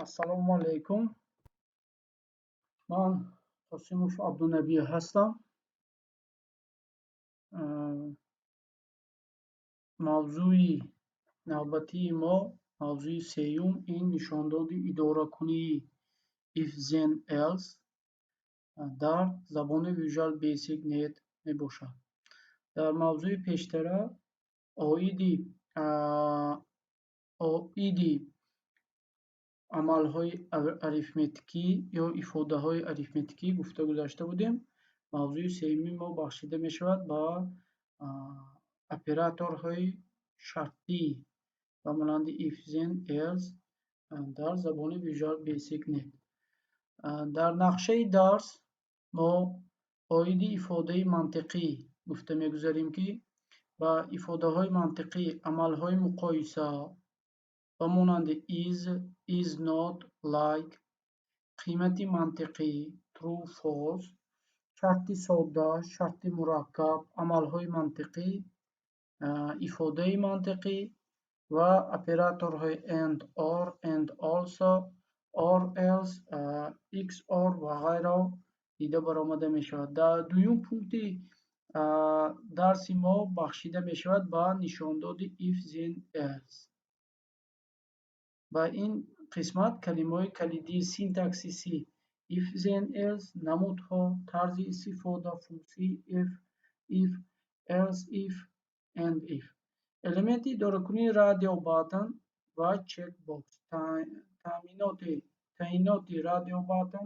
Ассалому алайкум. Ман Қосимов Абдунабӣ ҳастам. Мавзӯи навбатии мо, мавзӯи сеюм, ин нишондоди идоракунии if then else дар забони Visual Basic .NET мебошад. Дар мавзӯи пештара оиди амалҳои арифметикӣ ё ифодаҳои арифметикӣ гуфта гузашта будем. Мавзӯи сеюми мо бахшида мешавад ба операторҳои шартӣ ба монанди if then else дар забони Visual Basic .NET. Дар нақшаи дарс мо оиди ифодаи мантиқӣ гуфта мегузарем, ки ба ифодаҳои мантиқӣ амалҳои муқоиса ба монанди is, is not, like, қимати мантиқӣ true, false, шарти содда, шарти мураккаб, амалҳои мантиқӣ, ифодаи мантиқӣ ва операторҳои and, or, and also, or else, xor ва ғайрао дида баромада мешавад. Дар дуюм пункти дарси мо бахшида мешавад ба нишондоди if then else. Ба ин қисмат калимаҳои калидии синтаксиси if then else, намудҳо, тарзи истифода, функсияи if, else if, end if, элементи идоракунии radio button ва checkbox, таъйиноти radio button,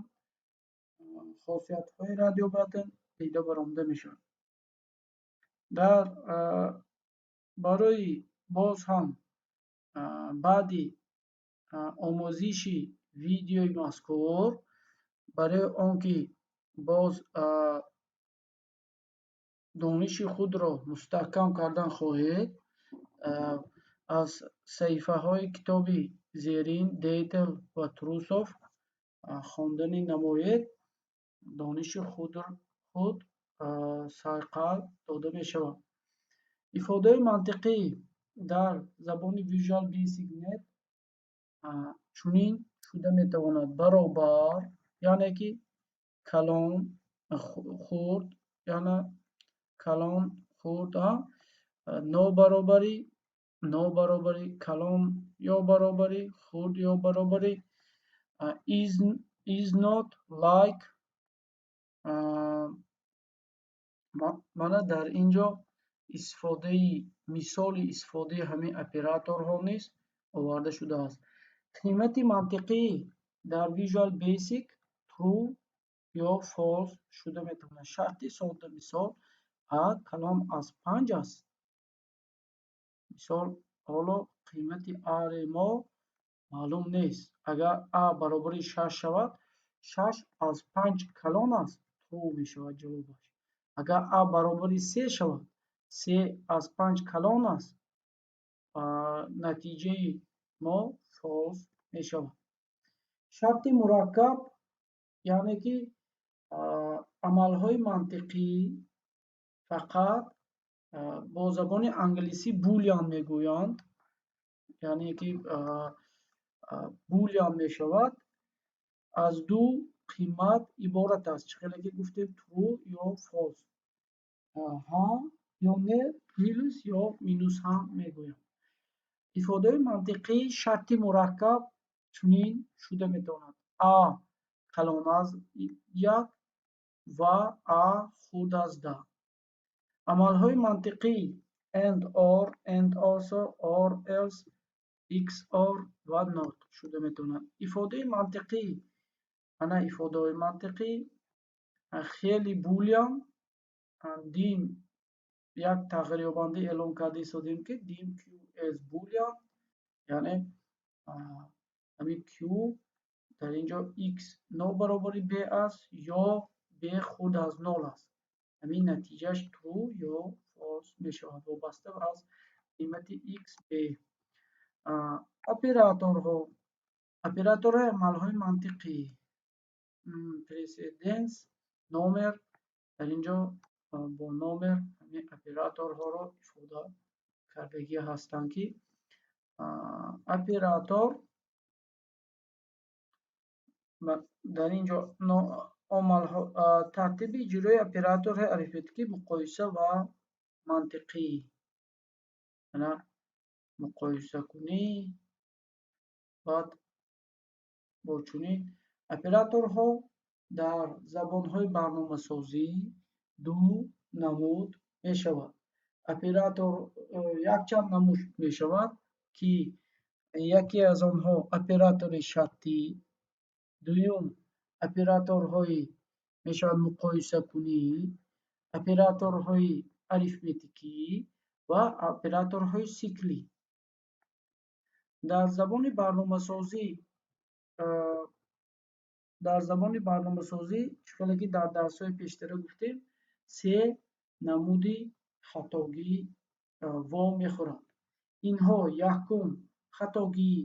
хосиятҳои radio button дида баромада мешавад. Дар барои боз ҳам баъди омӯзиши видеои мазкур, барои он ки боз дониши худро мустаҳкам кардан хоҳед, аз саҳифаҳои китоби зерин Дейтл ва Трусов хонданӣ намоед, дониши худ сайқал дода мешавад. Ифодаи мантиқӣ дар забони Visual Basic .NET чунин шуда метавонад: баробар, яъне ки калон, хурд, яъне калон, хурд, нобаробарӣ, нобаробарӣ, калон ё баробарӣ, хурд ё баробарӣ, is not, like. Мана, дар ин ҷо истифодаи мисоли истифодаи ҳамин операторҳо низ оварда шудааст. Қимати мантиқӣ дар Visual Basic true ё false шуда метавонад. Шарти содда, мисол: а калон аз панҷ аст. Мисол, ҳоло қимати ари мо маълум нест. Агар а баробари шаш шавад, шаш аз панҷ калон аст, true мешавад ҷавобаш. Агар а баробари се шавад, се аз панҷ калон аст, натиҷаи мо false мешавад. Шарти мураккаб, яъне ки амалҳои мантиқӣ фақат бо забони англисӣ boolean мегӯянд, яъне ки boolean мешавад, аз ду қимат иборат аст. Чӣ хеле ки гуфтем, true ё false, ҳа ё не, плюс ё минус ҳам мегӯям. Ифодаи мантиқии шарти мураккаб чунин шуда метавонад: а калон аз як ва а хурд аз 10. Амалҳои мантиқӣ and, or, and also, or else, xor ва not шуда метавонад. Ифодаи мантиқӣ, ана ифодаҳои мантиқӣ хели boolean Dim як тағйирёбандӣ эълон карда истодем, ки dim q as boolean, яъне ҳамин q дар ин ҷо x нобаробари b аст ё b хурд аз нол аст. Ҳамин натиҷааш true ё false мешавад, вобаста аз қимати x, b. Операторҳо, операторҳои амалҳои мантиқӣ precedence, номер, дар ин ҷо бо номер ҳамин операторҳоро ифода кардагӣ ҳастанд, ки оператор Дар ин ҷо омалҳо, тартиби иҷрои операторҳои арифметикӣ, муқоиса ва мантиқӣ. Ана, муқоисакунӣ, баъд бо чунин операторҳо дар забонҳои барномасозӣ ду намуд мешавад. Оператор якчанд намуд мешавад, ки яке аз онҳо оператори шартӣ, дуюм операторҳои мешавад муқоисакунӣ, операторҳои арифметикӣ ва операторҳои сиклӣ. Дар забони барномасозӣ, чӣ хеле ки дар дарсҳои пештара гуфтем, се намуди хатогӣ во мехӯранд. Инҳо: якум, хатогии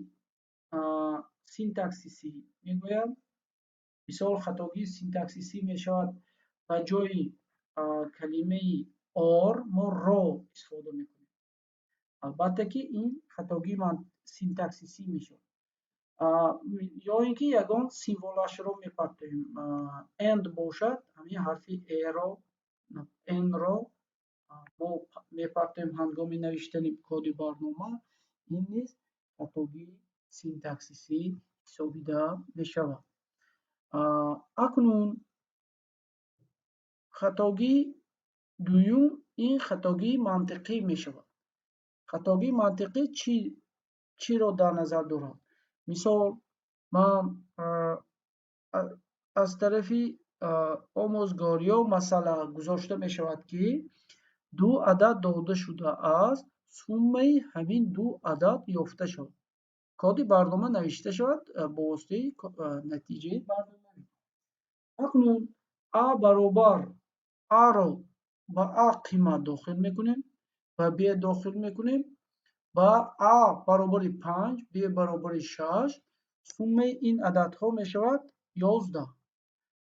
синтаксисӣ мегӯянд. Мисол, хатогии синтаксисӣ мешавад, ба ҷои калимаи or мо ро истифода мекунем. Албатта ки ин хатогии синтаксисӣ мешавад. Ё ин ки ягон символашро мепартоем. And бошад, ҳамин ҳарфи эро, n-ро мо мепартоем ҳангоми навиштани коди барнома. Ин низ хатогии синтаксисӣ ҳисобида мешавад. Акнун хатогии дуюм, ин хатогии мантиқӣ мешавад. Хатогии мантиқӣ чиро дар назар дорад? Мисол, ман аз тарафи омӯзгор ё масъала гузошта мешавад, ки ду адад дода шудааст, суммаи ҳамин ду адад ёфта шавад, коди барнома навишта шавад бо воситаи натиҷаи барномавӣ. Акнун а баробар, аро ба а қимат дохил мекунем, ба б дохил мекунем, ба а баробари 5, б баробари 6, суммаи ин ададҳо мешавад 11.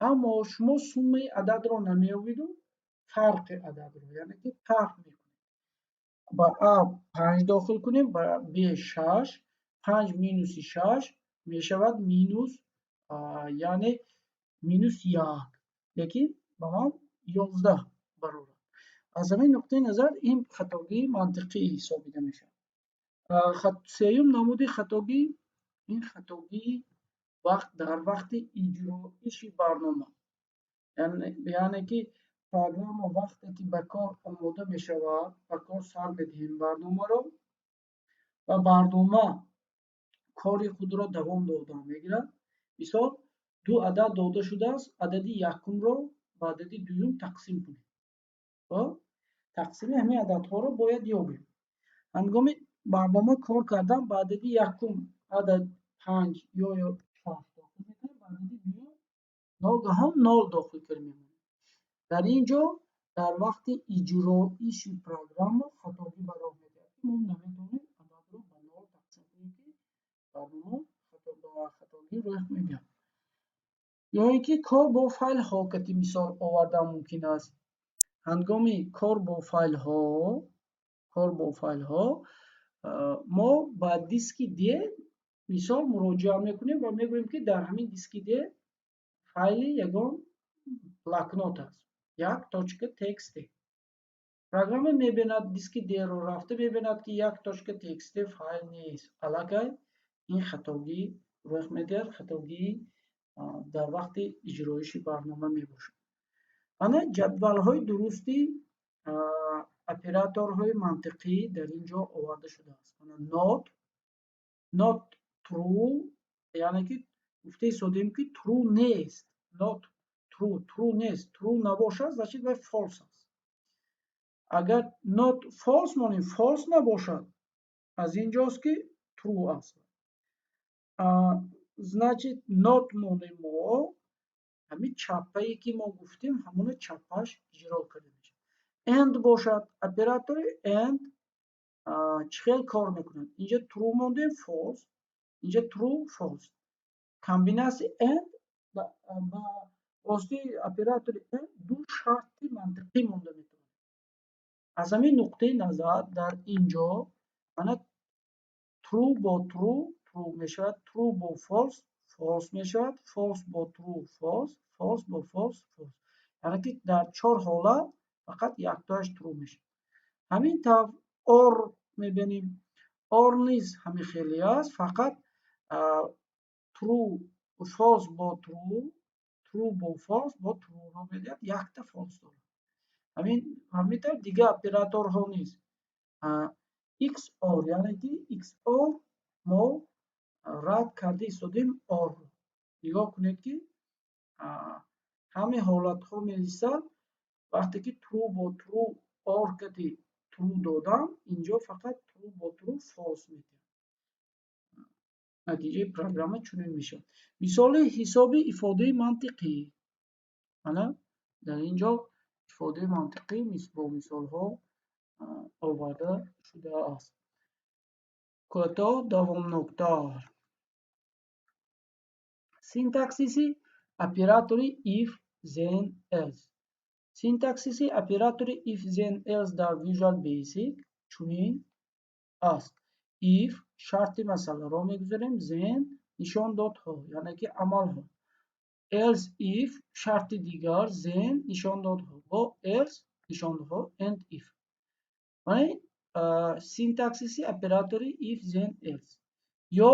Аммо шумо суммаи ададро намеёбиду фарқи ададро, яъне ки тарҳ мекунед. Ба а 5 дохил кунем, ба б 6, 5 минуси 6 мешавад минус, яъне минус 1, лекин ба ман 11 барорад. Аз ҳамин нуқтаи назар ин хатогии мантиқӣ ҳисобида мешавад. Сеюм намуди хатогӣ, ин хатогии вақт дар вақти иҷроиши барнома, яъне ки программа вақте ки ба кор омода мешавад, ба кор сар медиҳем барномаро ва барнома кори худро давом дода мегирад. Мисол, ду адад дода шудааст, адади якумро ба адади дуюм тақсим кунем. Тақсими ҳамин ададҳоро бояд ёбем. Ҳангоми барнома кор кардан, ба адади якум адад 5 ё 6 дохил мекунем, ба адади дуюм ногаҳон нол дохил карда мемонем. Дар ин ҷо дар вақти иҷроиши программа хатогӣ ба роҳ медиҳад, ки мо наметавонем ададро ба нол тақсим кунем, ки барнома ба хатогӣ роҳ медиҳад. Ё ин ки кор бо файлҳо кати мисол овардан мумкин аст. Ҳангоми кор бо файлҳо мо ба диски D мисол муроҷиат мекунем ва мегӯем, ки дар ҳамин диски D файли ягон блокнот аст, 1.txt. Программа мебинад, диски D-ро рафта мебинад, ки 1.txt файл нест. Аллакай ин хатогӣ рух медиҳад, хатогии дар вақти иҷроиши барнома мебошад. Ана, ҷадвалҳои дурусти операторҳои мантиқӣ дар ин ҷо оварда шудааст. Not, not true, яъне ки гуфта истодем, ки true нест. Not true, true нест. True набошад, значит вай false аст. Агар not false монем, false набошад, аз ин ҷост, ки true аст. Значит, not монем мо, ҳамин чаппае ки мо гуфтем, ҳамона чаппаш иҷро карда мешавад. And бошад, оператори and чӣ хел кор мекунад? Инҷа true мондем, false, инҷа true, false. Комбинатсияи and, ба воситаи оператори and ду шарти мантиқӣ монда метавонем. Аз ҳамин нуқтаи назар дар ин ҷо мана true бо true, true мешавад, true бо false, false. false мешавад, false бо true false, false бо false false. Яъне ки дар чор ҳолат фақат яктояш true мешавад. Ҳамин тавр or мебинем. Or низ ҳамин хеле аст, фақат true false бо true, true бо false бо true-ро медиҳад, якта false дорад. Ҳамин тавр дигар операторҳо низ. XOR, яъне ки XOR мо рад карда истодем OR. Нигоҳ кунед, ки ҳамин ҳолатҳо мерасад, вақте ки true бо true OR карди, true додам, инҷо фақат true бо true false медиҳад. Натиҷаи программа чунин мешавад. Мисоли ҳисоби ифодаи мантиқӣ. Мана, дар ин ҷо ифодаи мантиқӣ бо мисолҳо оварда шудааст. Кӯтоҳ, давомноктар. Синтаксиси оператори if, then, else. Синтаксиси оператори if, then, else дар Visual Basic чунин аст: if, шарти масъаларо мегузорем, then, нишондодҳо, яъне ки амалҳо, else if, шарти дигар, then, нишондодҳо, бо else, нишондодҳо, end if. Синтаксиси оператори if, then, else. Ё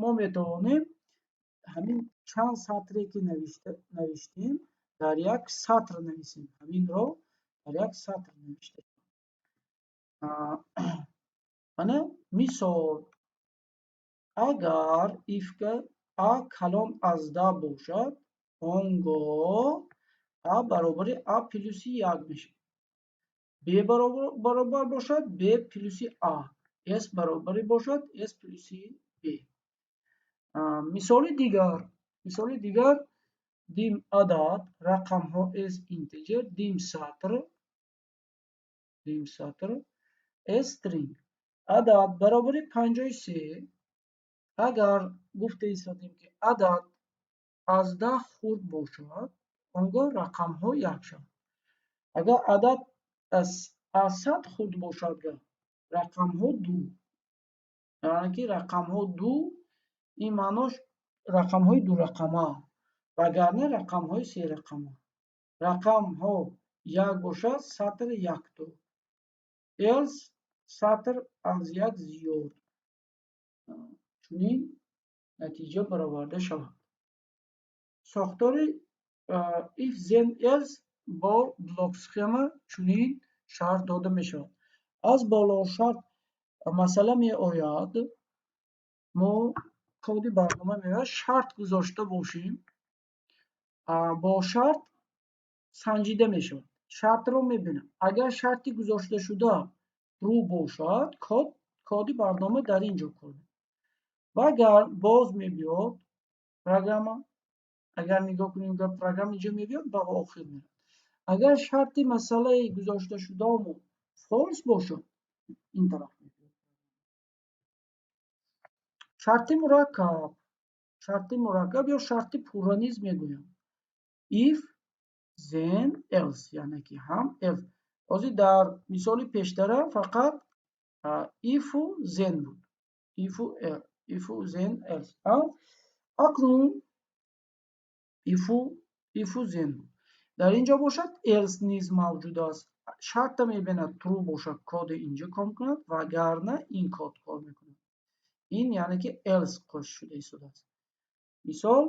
мо метавонем ҳамин чанд сатре ки навиштем, дар як сатр нависем. Ҳаминро дар як сатр навишта. Мана мисол: агар if а калон аз 10 бошад, он гоҳ а баробари а плюси як мешавад, б баробар бошад б плюси а, с баробари бошад с плюси б. Мисоли дигар, мисоли дигар: Dim адад рақамҳо as integer, dim сатр, dim сатр as string, адад баробари 53. Агар гуфта истодем, ки адад аз 10 хурд бошад, он гоҳ рақамҳо як шавад. Агар адад аз 100 хурд бошад, рақамҳо ду, яъне ки рақамҳо ду, ин маънош рақамҳои дурақама, вагарна рақамҳои серақама. Рақамҳо як бошад, сатр якто, else сатр аз як зиёд. Чунин натиҷа бароварда шавад. Сохтори if, then, else бо блок схема чунин шарҳ дода мешавад. Аз боло шарт масъала меояд, мо коди барнома меояд, шарт гузошта бошем, бо шарт санҷида мешавад. Шартро мебинам, агар шарти гузошташуда true бошад, коди барнома дар ин ҷо кор мекунад ва агар боз мебиёд программа. Агар нигоҳ кунем, программа инҷо мебиёд, ба охир меравад. Агар шарти масъалаи гузошташудамо false бошад, ин тараф мебиёд. Шарти мураккаб. Шарти мураккаб ё шарти пурра низ мегӯям. If, then, else, яъне ки ҳам else. Ҳозир дар мисоли пештара фақат if-у then буд, if-у then, else. Акнун if-у then буд, дар ин ҷо бошад else низ мавҷуд аст. Шарта мебинад, true бошад, коди инҷо кор мекунад, вагарна ин код кор мекунад. Ин яъне ки else қош шуда истодааст. Мисол: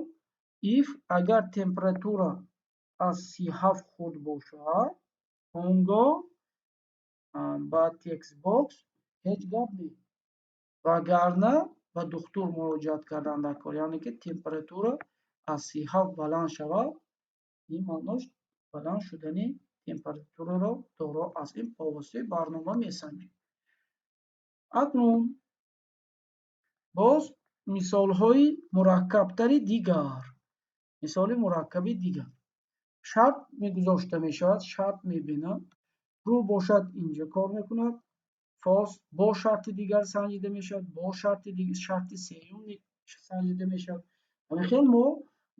if, агар температура аз 37 хурд бошад, он гоҳ ба textbox ҳеҷ гап не, вагарна ба духтур муроҷиат кардан дар кор. Яъне ки температура аз 37 баланд шавад, ин маънош баланд шудани температураро доро аст. Ин бо воситаи барнома месанҷем. Акнун боз мисолҳои мураккабтари дигар. Мисоли мураккаби дигар: шарт мегузошта мешавад, шарт мебинад, true бошад, инҷо кор мекунад, false бо шарти дигар санҷида мешавад, бо шарти сеюм санҷида мешавад. Ҳамин хел мо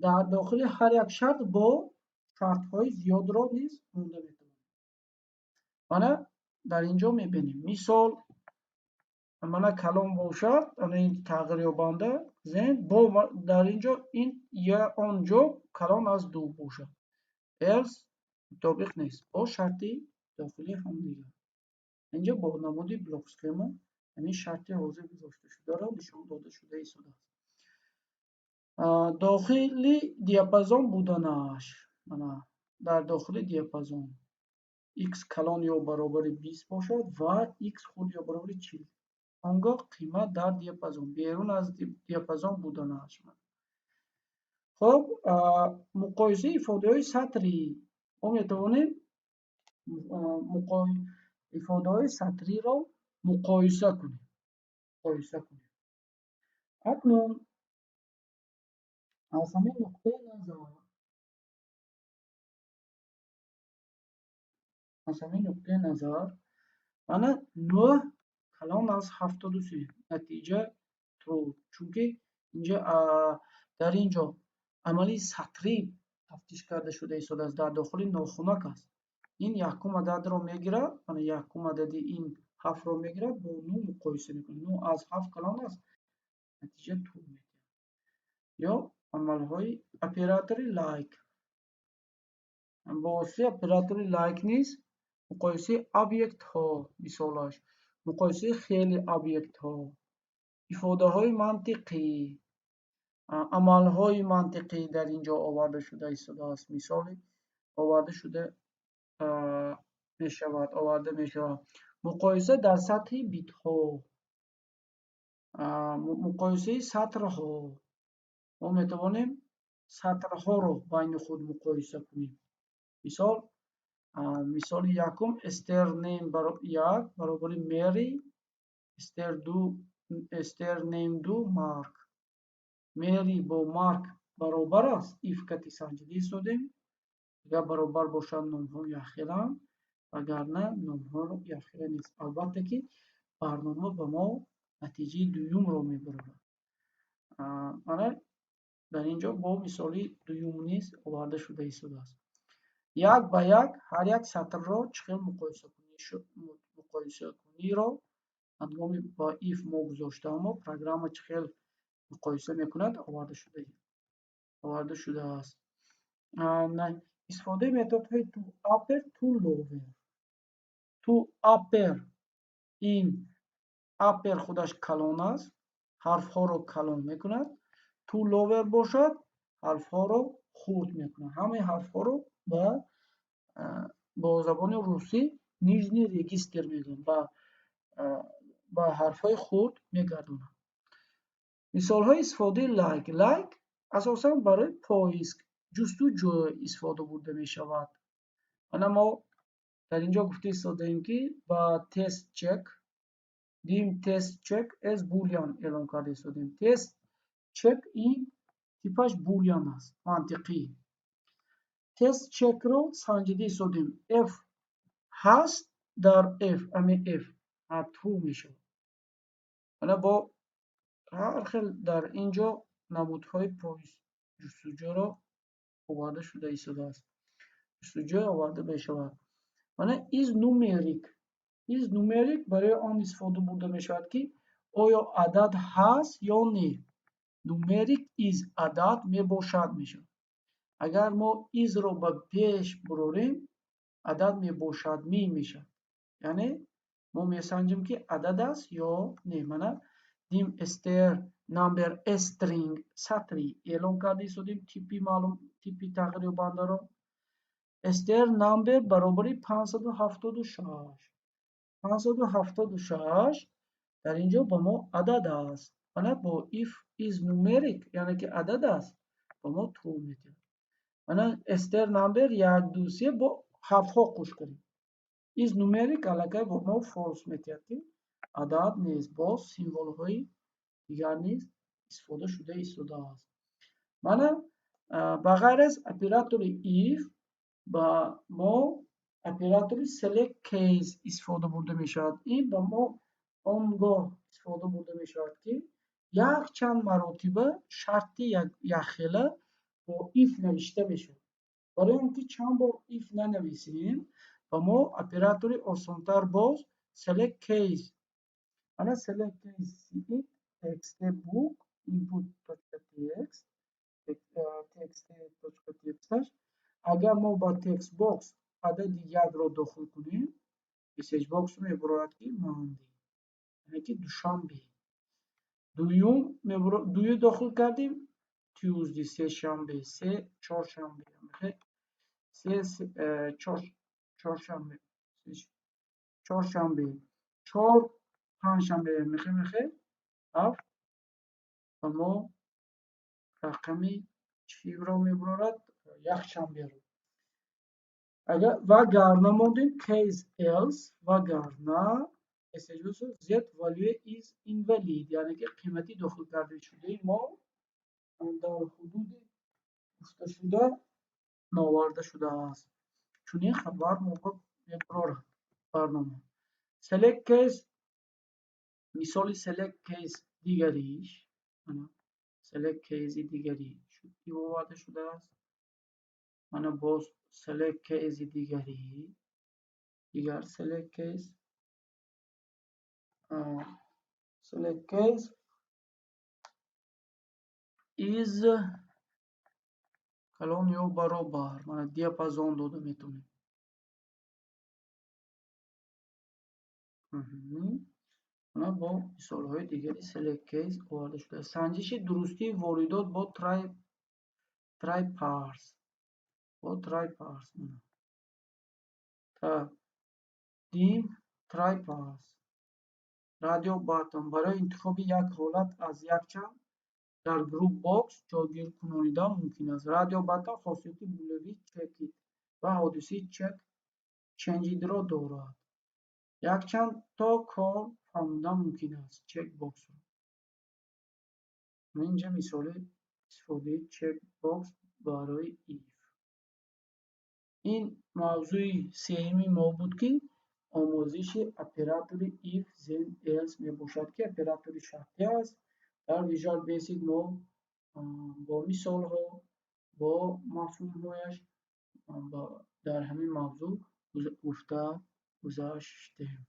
дар дохили ҳар як шарт бо шартҳои зиёдро низ монда метавонем. Мана, дар ин ҷо мебинем мисол. Мана калон бошад, ана ин тағйирёбанда, then бо дар ин ҷо ин я он ҷо калон аз ду бошад, else мутобиқ нест бо шарти дохили ҳамдигар. Инҷо бо намуди блок схема ҳамин шарти ҳозир гузошташударо нишон дода шуда истодааст. Дохили диапазон буданаш. Мана, дар дохили диапазон x калон ё баробари 20 бошад ва x хурд ё баробари 40, он гоҳ қимат дар диапазон, берун аз диапазон буданаш. Хуб, муқоисаи ифодаҳои сатрӣ. Мо метавонем ифодаҳои сатриро муқоиса кунем. Акнун аз ҳамин нуқтаи назар, мана, 9 калон аз 73, натиҷа true, чунки инҷа дар ин ҷо амали сатрӣ тафтиш карда шуда истодааст, дар дохили нохунак аст. Ин якум ададро мегирад, мана, якум адади ин ҳафтро мегирад, бо нӯ муқоиса мекунад. Нӯ аз ҳафт калон аст, натиҷа true медиҳад. Ё амалҳои оператори like. Бо воситаи оператори like низ муқоисаи объектҳо, мисолаш муқоисаи хели объектҳо, ифодаҳои мантиқӣ, амалҳои мантиқӣ дар ин ҷо оварда шуда истодааст, мисоли оварда шуда мешавад, оварда мешавад. Муқоиса дар сатҳи битҳо, муқоисаи сатрҳо. Мо метавонем сатрҳоро байни худ муқоиса кунем. Мисол, мисоли якум: str name як баробари Mary, str ду, str name ду Марк. Mary бо Марк баробар аст, if кати санҷида истодем. Агар баробар бошанд, номҳо якхеланд, вагарна номҳоро якхела нест. Албатта ки барнома ба мо натиҷаи дуюмро мебарорад. Мана, дар ин ҷо бо мисоли дуюм низ оварда шуда истодааст. Як ба як ҳар як сатрро чӣ хел муқоисакуниро ҳангоми ба if мо гузоштамо, программа чӣ хел муқоиса мекунад, оварда шудааст. Истифодаи методҳои to upper, to lower. To upper, ин upper худаш калон аст, ҳарфҳоро калон мекунад. To lower бошад, ҳарфҳоро хурд мекунад, ҳамаи ҳарфҳоро бо забони русӣ нижний регистр мегӯянд, ба ҳарфҳои хурд мегардонад. Мисолҳои истифодаи like. Like асосан барои поиск, ҷустуҷӯ истифода бурда мешавад. Мана, мо дар ин ҷо гуфта истодаем, ки ба test check Dim test check as boolean эълон карда истодем. Test check ин типаш boolean аст, мантиқӣ. Test check-ро санҷида истодем. F ҳаст дар f, ами f true мешавад. Мана, бо ҳар хел дар ин ҷо намудҳои поиск, ҷустуҷӯро оварда шуда истодааст. Ҷустуҷӯ оварда мешавад. Мана, is numeric. Is numeric барои он истифода бурда мешавад, ки оё адад ҳаст ё не. Numeric is адад мебошад мешавад. Агар мо is-ро ба пеш бурорем, адад мебошад ми мешавад. Яъне мо месанҷем, ки адад аст ё не. Мана, dim str number string сатри эълон карда истодем, типи маълум, типи тағйирёбандаро. Str number баробари 576. 576 дар ин ҷо ба мо адад аст. Мана, бо if is numeric, яъне ки адад аст, ба мо true медиҳад. Мана, str number як, ду, се, бо ҳафтҳо қӯш кардем. Is numeric аллакай ба мо false медиҳад, ки адад нест. Боз символҳои дигар низ истифода шуда истодааст. Мана, ба ғайр аз оператори if ба мо оператори select case истифода бурда мешавад. Ин ба мо он гоҳ истифода бурда мешавад, ки якчанд маротиба шарти якхела бо if навишта мешавад. Барои он ки чанд бор if нанависем, ба мо оператори осонтар боз select case. Ана select case cin txt book input .txt txt.txt. Агар мо ба text box адади якро дохил кунем, message box мебурад, ки Monday, яъне ки душанбе. Дуюм дую дохил кардем, Tuesday, сешанбе, се чоршанбе, се чоршанбе, чоршанбе, чор панҷшанбе, мехе мехе ҳафт ва мо рақами чиро мебурорад? Якшанберо. Агар вагарна мондем case else, вагарна that value is invalid, яъне ки қимати дохил кардашудаи мо дар ҳудуди гуфташуда наоварда шудааст. Чунин хабар мо мебурорад барнома. Select case, мисоли select case дигариш, select case дигарӣ оварда шудааст. Мана боз select case дигарӣ, дигар select case, select case is калон ё баробар, мана диапазон дода метавонем. Мана бо мисолҳои дигари select case оварда шудааст. Санҷиши дурустии воридот бо try parse, бо try parse. Dim try parse radio button барои интихоби як ҳолат аз якчанд дар group box ҷойгир кунонидан мумкин аст. Radio button хосияти булевии checked ва ҳодисаи check changed ро дорад. Якчанд то кор фаҳмондан мумкин аст checkbox ро. Инҷа мисоли истифодаи checkbox барои if. Ин мавзӯи сеюми мо буд, ки омӯзиши оператори if, then, else мебошад, ки оператори шартӣ аст. Дар Visual Basic мо бо мисолҳо, бо мафҳумҳояш дар ҳамин мавзӯъ гуфта гузаштем.